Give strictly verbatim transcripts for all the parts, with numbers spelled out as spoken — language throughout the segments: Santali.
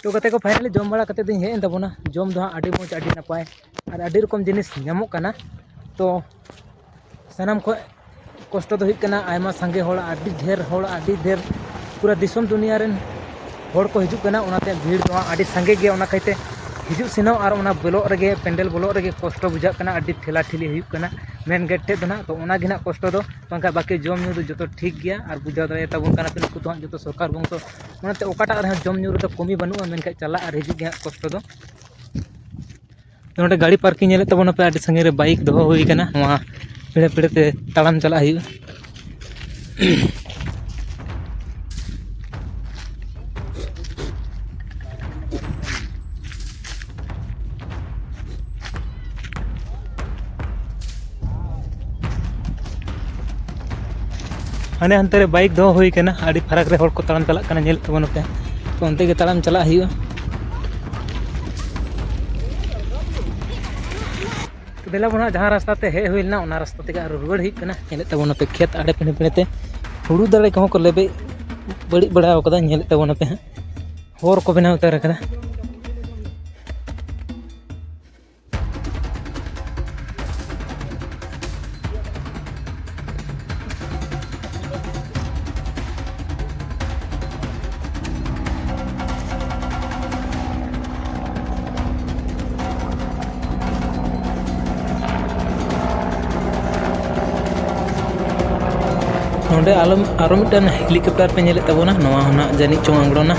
ᱛᱚ ᱜᱟᱛᱮ ᱠᱚ, finally ᱡᱚᱢ ᱵᱟᱲᱟ ᱠᱟᱛᱮ ᱫᱚᱧ ᱦᱮᱡ ᱮᱱ ᱛᱟᱵᱚᱱᱟ᱾ ᱡᱚᱢ ᱫᱚ ᱦᱟᱸᱜ ᱟᱹᱰᱤ ᱢᱚᱡᱽ, ᱟᱹᱰᱤ ᱱᱟᱯᱟᱭ ᱟᱨ ᱟᱹᱰᱤ ᱨᱚᱠᱚᱢ ᱡᱤᱱᱤᱥ ᱧᱟᱢᱚᱜ ᱠᱟᱱᱟ᱾ ᱛᱚ ᱥᱟᱱᱟᱢ ᱠᱷᱚᱱ ᱠᱚᱥᱴᱚ ᱫᱚ ᱦᱩᱭᱩᱜ ᱠᱟᱱᱟ, ᱟᱭᱢᱟ ᱥᱟᱸᱜᱮ ᱦᱚᱲ, ᱟᱹᱰᱤ ᱰᱷᱮᱨ ᱦᱚᱲ, ᱟᱹᱰᱤ ᱰᱷᱮᱨ ᱯᱩᱨᱟᱹ ᱫᱤᱥᱚᱢ ᱫᱩᱱᱤᱭᱟᱹ ᱨᱮᱱ ᱦᱚᱲ ᱠᱚ ᱦᱤᱡᱩᱜ ᱠᱟᱱᱟ᱾ ᱚᱱᱟᱛᱮ ᱵᱷᱤᱲ ᱫᱚ ᱦᱟᱸᱜ ᱟᱹᱰᱤ ᱥᱟᱸᱜᱮ ᱜᱮᱭᱟ᱾ ᱚᱱᱟ ᱠᱷᱟᱹᱛᱤᱨ ᱦᱤᱡᱩᱜ ᱥᱮᱱᱚᱜ ᱟᱨ ᱚᱱᱟ ᱵᱚᱞᱚᱜ ᱨᱮᱜᱮ, ᱯᱮᱱᱰᱮᱞ ᱵᱚᱞᱚᱜ ᱨᱮᱜᱮ ᱠᱚᱥᱴᱚ ᱵᱩᱡᱷᱟᱹᱜ ᱠᱟᱱᱟ, ᱟᱹᱰᱤ ᱴᱷᱮᱞᱟ ᱴᱷᱮᱞᱤ ᱦᱩᱭᱩᱜ ᱠᱟᱱᱟ ᱢᱮᱱ ᱜᱮᱴ ᱴᱷᱮᱡ ᱫᱚ ᱱᱟᱦᱟᱜ᱾ ᱛᱚ ᱚᱱᱟ ᱜᱮ ᱱᱟᱦᱟᱜ ᱠᱚᱥᱴᱚ ᱫᱚ, ᱵᱟᱝᱠᱷᱟᱱ ᱵᱟᱹᱠᱤ ᱡᱚᱢ ᱧᱩ ᱫᱚ ᱡᱚᱛᱚ ᱴᱷᱤᱠ ᱜᱮᱭᱟ᱾ ᱟᱨ ᱵᱩᱡᱷᱟᱹᱣ ᱫᱟᱲᱮᱭᱟᱛᱟ ᱵᱚᱱ ᱠᱟᱱᱟ ᱯᱮ, ᱱᱩᱠᱩ ᱫᱚ ᱦᱟᱸᱜ ᱡᱚᱛᱚ ᱥᱚᱨᱠᱟᱨ ᱵᱚᱝᱥᱚ, ᱚᱱᱟᱛᱮ ᱚᱠᱟᱴᱟᱜ ᱨᱮᱦᱚᱸ ᱡᱚᱢ ᱧᱩ ᱨᱮᱫᱚ ᱠᱚᱢᱤ ᱵᱟᱹᱱᱩᱜᱼᱟ, ᱢᱮᱱᱠᱷᱟᱱ ᱪᱟᱞᱟᱜ ᱟᱨ ᱦᱤᱡᱩᱜ ᱜᱮ ᱦᱟᱸᱜ ᱠᱚᱥᱴᱚ ᱫᱚ᱾ ᱱᱚᱰᱮ ᱜᱟᱹᱰᱤ parking ᱧᱮᱞᱮᱫ ᱛᱟᱵᱚᱱᱟᱯᱮ, ᱟᱹᱰᱤ ᱥᱟᱺᱜᱤᱧ ᱨᱮ bike ᱫᱚᱦᱚ ᱦᱩᱭ ᱠᱟᱱᱟ᱾ ᱱᱚᱣᱟ ᱯᱤᱲᱟᱹ ᱯᱤᱲᱟᱹ ᱛᱮ ᱛᱟᱲᱟᱢ ᱪᱟᱞᱟᱜ ᱦᱩᱭᱩᱜᱼᱟ᱾ ᱦᱟᱱᱮ ᱦᱟᱱᱛᱮ ᱨᱮ bike ᱫᱚᱦᱚ ᱦᱩᱭ ᱠᱟᱱᱟ, ᱟᱹᱰᱤ ᱯᱷᱟᱨᱟᱠ ᱨᱮ ᱦᱚᱲ ᱠᱚ ᱛᱟᱲᱟᱢ ᱪᱟᱞᱟᱜ ᱠᱟᱱᱟ, ᱧᱮᱞᱮᱫ ᱛᱟᱵᱚᱱᱟᱯᱮ᱾ ᱛᱚ ᱚᱱᱛᱮ ᱜᱮ ᱛᱟᱲᱟᱢ ᱪᱟᱞᱟᱜ ᱦᱩᱭᱩᱜᱼᱟ᱾ ᱛᱚ ᱫᱮᱞᱟ ᱵᱚᱱ ᱦᱟᱸᱜ, ᱡᱟᱦᱟᱸ ᱨᱟᱥᱛᱟ ᱛᱮ ᱦᱮᱡ ᱦᱩᱭ ᱞᱮᱱᱟ, ᱚᱱᱟ ᱨᱟᱥᱛᱟ ᱛᱮᱜᱮ ᱟᱨᱚ ᱨᱩᱣᱟᱹᱲ ᱦᱩᱭᱩᱜ ᱠᱟᱱᱟ᱾ ᱧᱮᱞᱮᱫ ᱛᱟᱵᱚᱱᱟᱯᱮ, ᱠᱷᱮᱛ ᱟᱲᱮ ᱯᱤᱸᱰᱟᱹ ᱯᱤᱸᱰᱟᱹ ᱛᱮ ᱦᱩᱲᱩ ᱫᱟᱨᱮ ᱠᱚᱦᱚᱸ ᱠᱚ ᱞᱮᱵᱮᱫ ᱵᱟᱹᱲᱤᱡ ᱵᱟᱲᱟ ᱟᱠᱟᱫᱟ᱾ ᱧᱮᱞᱮᱫ ᱛᱟᱵᱚᱱᱟᱯᱮ ᱦᱟᱸᱜ, ᱦᱚᱨ ᱠᱚ ᱵᱮᱱᱟᱣ ᱩᱛᱟᱹᱨ ᱟᱠᱟᱫᱟ᱾ ᱱᱚᱰᱮ ᱟᱞᱚᱢ, ᱟᱨᱚ ᱢᱤᱫᱴᱟᱝ helicopter ᱯᱮ ᱧᱮᱞᱮᱫ ᱛᱟᱵᱚᱱᱟ, ᱱᱚᱣᱟ ᱦᱚᱸ ᱱᱟᱜ ᱡᱟᱹᱱᱤᱡ ᱪᱚᱝ ᱟᱬᱜᱚᱱᱟ᱾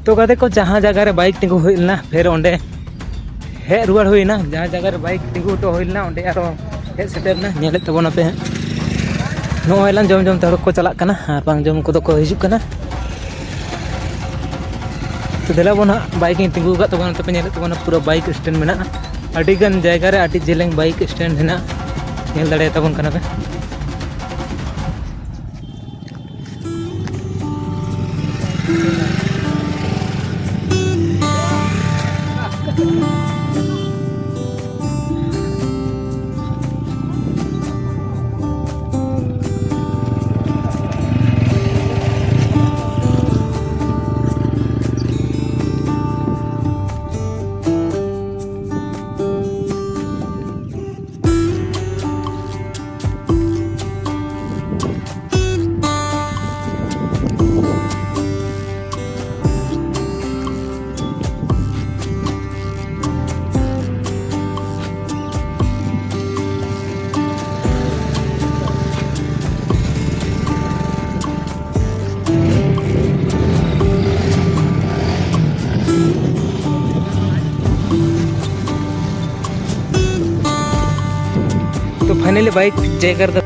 ᱛᱚ ᱜᱟᱛᱮ ᱠᱚ, ᱡᱟᱦᱟᱸ ᱡᱟᱭᱜᱟ ᱨᱮ bike ᱛᱤᱸᱜᱩ ᱦᱩᱭ ᱞᱮᱱᱟ, ᱯᱷᱮᱨ ᱚᱸᱰᱮ ᱦᱮᱡ ᱨᱩᱣᱟᱹᱲ ᱦᱩᱭᱱᱟ᱾ ᱡᱟᱦᱟᱸ ᱡᱟᱭᱜᱟ ᱨᱮ bike ᱛᱤᱸᱜᱩ ᱦᱚᱴᱚ ᱦᱩᱭ ᱞᱮᱱᱟ, ᱚᱸᱰᱮ ᱟᱨᱚ ᱦᱮᱡ ᱥᱮᱴᱮᱨ ᱮᱱᱟ᱾ ᱧᱮᱞᱮᱫ ᱛᱟᱵᱚᱱᱟᱯᱮ ᱦᱟᱸᱜ, ᱱᱚᱜᱼᱚᱭ ᱞᱟᱝ ᱡᱚᱢ ᱡᱚᱢ ᱛᱮ ᱦᱚᱲ ᱠᱚ ᱪᱟᱞᱟᱜ ᱠᱟᱱᱟ ᱟᱨ ᱵᱟᱝ ᱡᱚᱢ ᱠᱚᱫᱚ ᱠᱚ ᱦᱤᱡᱩᱜ ᱠᱟᱱᱟ᱾ ᱛᱚ ᱫᱮᱞᱟ ᱵᱚᱱ ᱦᱟᱸᱜ, bike ᱤᱧ ᱛᱤᱸᱜᱩ ᱟᱠᱟᱫ ᱛᱟᱵᱚᱱᱟ, ᱱᱚᱛᱮ ᱯᱮ ᱧᱮᱞᱮᱫ ᱛᱟᱵᱚᱱᱟ, ᱯᱩᱨᱟᱹ bike stand ᱢᱮᱱᱟᱜᱼᱟ᱾ ᱟᱹᱰᱤ ᱜᱟᱱ ᱡᱟᱭᱜᱟ ᱨᱮ ᱟᱹᱰᱤ ᱡᱮᱞᱮᱧ bike stand ᱦᱮᱱᱟᱜᱼᱟ, ᱧᱮᱞ ᱫᱟᱲᱮᱭᱟᱛᱟ ᱵᱚᱱ ᱠᱟᱱᱟ ᱯᱮ᱾ ᱵᱟᱭᱤᱠ ᱡᱟᱭᱜᱟ ᱨᱮᱫᱚ᱾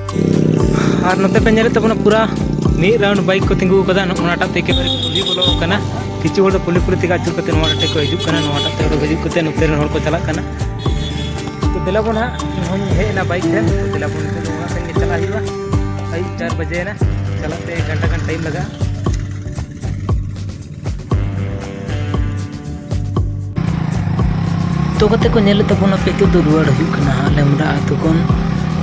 ᱟᱨ ᱱᱚᱛᱮ ᱯᱮ ᱧᱮᱞᱮᱫ ᱛᱟᱵᱚᱱᱟ, ᱯᱩᱨᱟ ᱢᱤᱫ ᱨᱟᱣᱩᱱᱰ ᱵᱟᱭᱤᱠ ᱠᱚ ᱛᱤᱸᱜᱩ ᱟᱠᱟᱫᱟ᱾ ᱱᱚᱜᱼᱚ ᱱᱟᱴᱟᱜ ᱛᱮ ᱮᱠᱮᱵᱟᱨᱮ ᱠᱩᱞᱦᱤ ᱵᱚᱞᱚ ᱟᱠᱟᱱᱟ᱾ ᱠᱤᱪᱷᱩ ᱦᱚᱲ ᱫᱚ ᱠᱩᱞᱦᱤ ᱠᱩᱞᱦᱤ ᱛᱮᱜᱮ ᱟᱹᱪᱩᱨ ᱠᱟᱛᱮ ᱱᱚᱣᱟ ᱴᱟᱜ ᱴᱷᱮᱡ ᱠᱚ ᱦᱤᱡᱩᱜ ᱠᱟᱱᱟ, ᱱᱚᱣᱟ ᱴᱟᱜ ᱛᱮ ᱦᱤᱡᱩᱜ ᱠᱟᱛᱮ ᱱᱚᱛᱮ ᱨᱮᱱ ᱦᱚᱲ ᱠᱚ ᱪᱟᱞᱟᱜ ᱠᱟᱱᱟ᱾ ᱛᱚ ᱫᱮᱞᱟ ᱵᱚᱱ ᱦᱟᱸᱜ, ᱤᱧ ᱦᱚᱸᱧ ᱦᱮᱡ ᱮᱱᱟ ᱵᱟᱭᱤᱠ ᱛᱮ᱾ ᱛᱚ ᱫᱮᱞᱟ ᱵᱚᱱ, ᱱᱤᱛᱚᱜ ᱫᱚ ᱚᱲᱟᱜ ᱥᱮᱱ ᱜᱮ ᱪᱟᱞᱟᱜ ᱦᱩᱭᱩᱜᱼᱟ᱾ ᱟᱹᱭᱩᱵ ᱪᱟᱨ ᱵᱟᱡᱮᱭᱮᱱᱟ, ᱪᱟᱞᱟᱜ ᱛᱮ ᱜᱷᱟᱱᱴᱟ ᱜᱟᱱ ᱴᱟᱭᱤᱢ ᱞᱟᱜᱟᱜᱼᱟ᱾ ᱛᱚ ᱜᱟᱛᱮ ᱠᱚ, ᱧᱮᱞᱮᱫ ᱛᱟᱵᱚᱱᱟ ᱯᱮ, ᱱᱤᱛᱚᱜ ᱫᱚ ᱨᱩᱣᱟᱹᱲ ᱦᱩᱭᱩᱜ ᱠᱟᱱᱟ ᱦᱟᱸᱜ ᱞᱮᱢᱰᱟ ᱟᱹᱛᱩ ᱠᱷᱚᱱ᱾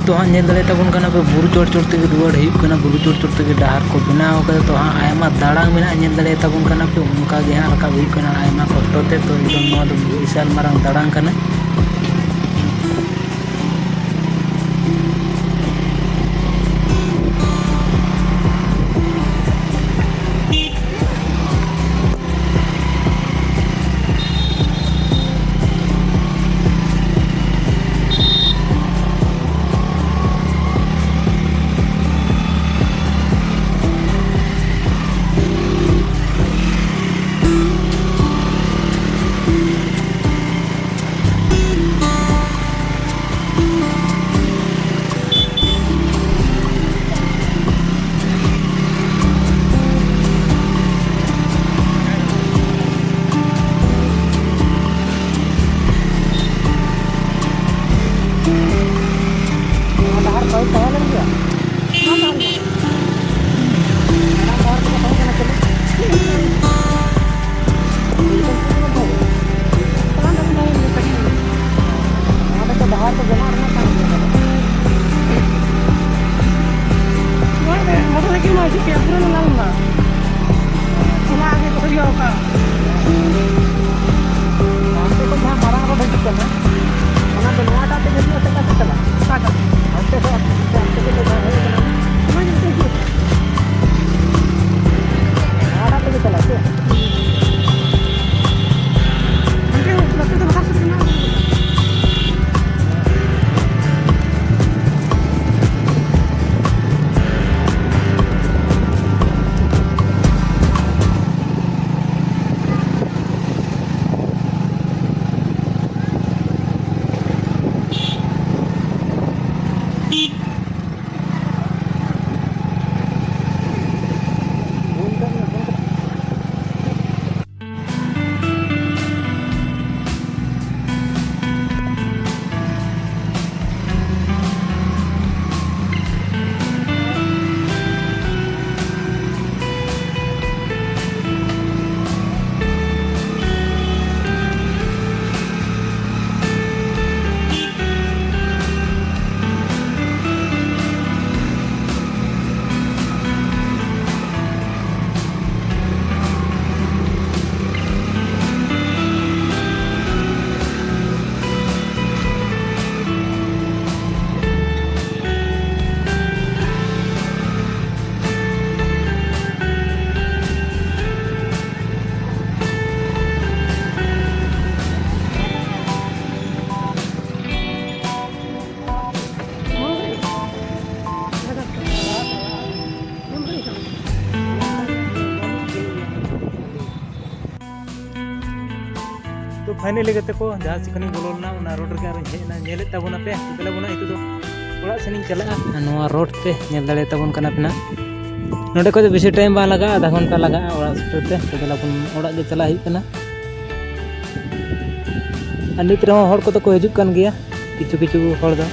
ᱛᱚ ᱦᱟᱸᱜ ᱧᱮᱞ ᱫᱟᱲᱮᱭᱟᱜ ᱛᱟᱵᱚᱱ ᱠᱟᱱᱟ ᱯᱮ, ᱵᱩᱨᱩ ᱪᱚᱴ ᱪᱚᱴ ᱛᱮᱜᱮ ᱨᱩᱣᱟᱹᱲ ᱦᱩᱭᱩᱜ ᱠᱟᱱᱟ, ᱵᱩᱨᱩ ᱪᱚᱴ ᱪᱚᱴ ᱛᱮᱜᱮ ᱰᱟᱦᱟᱨ ᱠᱚ ᱵᱮᱱᱟᱣ ᱠᱟᱫᱟ᱾ ᱛᱚ ᱦᱟᱸᱜ ᱟᱭᱢᱟ ᱫᱟᱲᱟᱝ ᱢᱮᱱᱟᱜᱼᱟ, ᱧᱮᱞ ᱫᱟᱲᱮᱭᱟᱜ ᱛᱟᱵᱚᱱ ᱠᱟᱱᱟ ᱯᱮ, ᱚᱱᱠᱟ ᱜᱮ ᱦᱟᱸᱜ ᱨᱟᱠᱟᱵ ᱦᱩᱭᱩᱜ ᱠᱟᱱᱟ ᱟᱭᱢᱟ ᱠᱚᱥᱴᱚ ᱛᱮ᱾ ᱛᱚ ᱮᱠᱫᱚᱢ ᱱᱚᱣᱟ ᱫᱚ ᱵᱤᱥᱟᱞ ᱢᱟᱨᱟᱝ ᱫᱟᱲᱟᱝ ᱠᱟᱱᱟ᱾ ᱱᱚᱣᱟ ᱰᱟᱦᱟᱨ ᱯᱟᱹᱦᱤᱞ ᱛᱟᱦᱮᱸ ᱞᱮᱱ ᱜᱮᱭᱟ? ᱵᱟᱝ ᱛᱟᱦᱮᱸ ᱞᱮᱱᱟ᱾ ᱢᱟᱨᱟᱝ ᱰᱟᱦᱟᱨ ᱠᱚᱫᱚ ᱛᱟᱦᱮᱸ ᱠᱟᱱᱟ ᱪᱮᱫ? ᱱᱚᱣᱟ ᱫᱚ ᱰᱟᱦᱟᱨ ᱫᱚ ᱵᱮᱱᱟᱣ ᱨᱮᱱᱟᱜ ᱠᱟᱱ ᱜᱮᱭᱟ᱾ ᱱᱚᱣᱟ ᱫᱚ ᱢᱚᱴᱚᱨ ᱥᱟᱭᱠᱮᱞ ᱢᱟ ᱦᱤᱡᱩᱜ ᱜᱮᱭᱟ, ᱯᱩᱨᱟᱹ ᱞᱟᱞ ᱢᱟ᱾ ᱚᱱᱟ ᱟᱜᱮ ᱠᱚ ᱦᱩᱭᱩᱜᱼᱟ ᱚᱠᱟ? ᱦᱟᱱᱛᱮ ᱠᱷᱚᱱ ᱡᱟᱦᱟᱸ ᱢᱟᱨᱟᱝ ᱨᱳᱰ ᱦᱤᱡᱩᱜ ᱠᱟᱱᱟ, ᱚᱱᱟ ᱫᱚ ᱱᱚᱣᱟᱴᱟᱜ ᱛᱮ ᱦᱤᱡᱩᱜᱼᱟ ᱥᱮ ᱚᱠᱟ ᱥᱮᱫ ᱪᱟᱞᱟᱜᱼᱟ? ᱚᱠᱟᱴᱟᱜ? ᱦᱟᱱᱛᱮ ᱠᱷᱚᱱ, ᱦᱟᱱᱛᱮ ᱠᱷᱚᱱ ᱡᱟᱦᱟᱸ ᱦᱮᱡ ᱠᱟᱱᱟ, ᱚᱱᱟ ᱜᱮ ᱦᱤᱡᱩᱜ᱾ ᱱᱚᱣᱟᱴᱟᱜ ᱛᱮᱜᱮ ᱪᱟᱞᱟᱜᱼᱟ ᱥᱮ? ᱦᱟᱱᱛᱮ ᱱᱚᱛᱮ ᱫᱚ ᱵᱟᱦᱟ ᱥᱮᱫ ᱢᱮᱱᱟᱜᱼᱟ᱾ ᱯᱷᱟᱭᱱᱟᱞᱤ ᱜᱟᱛᱮ ᱠᱚ, ᱡᱟᱦᱟᱸ ᱥᱮᱫ ᱠᱷᱚᱱᱤᱧ ᱵᱚᱞᱚ ᱞᱮᱱᱟ, ᱚᱱᱟ ᱨᱳᱰ ᱨᱮᱜᱮ ᱟᱨᱚᱧ ᱦᱮᱡ ᱮᱱᱟ᱾ ᱧᱮᱞᱮᱫ ᱛᱟᱵᱚᱱᱟᱯᱮ, ᱛᱚ ᱫᱮᱞᱟ ᱵᱚᱱᱟ, ᱱᱤᱛᱚᱜ ᱫᱚ ᱚᱲᱟᱜ ᱥᱮᱱᱤᱧ ᱪᱟᱞᱟᱜᱼᱟ᱾ ᱟᱨ ᱱᱚᱣᱟ ᱨᱳᱰ ᱛᱮ ᱧᱮᱞ ᱫᱟᱲᱮᱭᱟᱛᱟᱵᱚᱱ ᱠᱟᱱᱟ ᱯᱮ ᱱᱟᱜ, ᱱᱚᱸᱰᱮ ᱠᱷᱚᱱ ᱫᱚ ᱵᱮᱥᱤ ᱴᱟᱭᱤᱢ ᱵᱟᱝ ᱞᱟᱜᱟᱜᱼᱟ, ᱟᱫᱷᱟ ᱜᱷᱚᱱᱴᱟ ᱞᱟᱜᱟᱜᱼᱟ ᱚᱲᱟᱜ ᱥᱮᱴᱮᱨ ᱛᱮ᱾ ᱛᱚ ᱫᱮᱞᱟ ᱵᱚᱱ, ᱚᱲᱟᱜ ᱜᱮ ᱪᱟᱞᱟᱜ ᱦᱩᱭᱩᱜ ᱠᱟᱱᱟ᱾ ᱟᱨ ᱱᱤᱛ ᱨᱮᱦᱚᱸ ᱦᱚᱲ ᱠᱚᱫᱚ ᱠᱚ ᱦᱤᱡᱩᱜ ᱠᱟᱱ ᱜᱮᱭᱟ, ᱠᱤᱪᱷᱩ ᱠᱤᱪᱷᱩ ᱦᱚᱲ ᱫᱚ᱾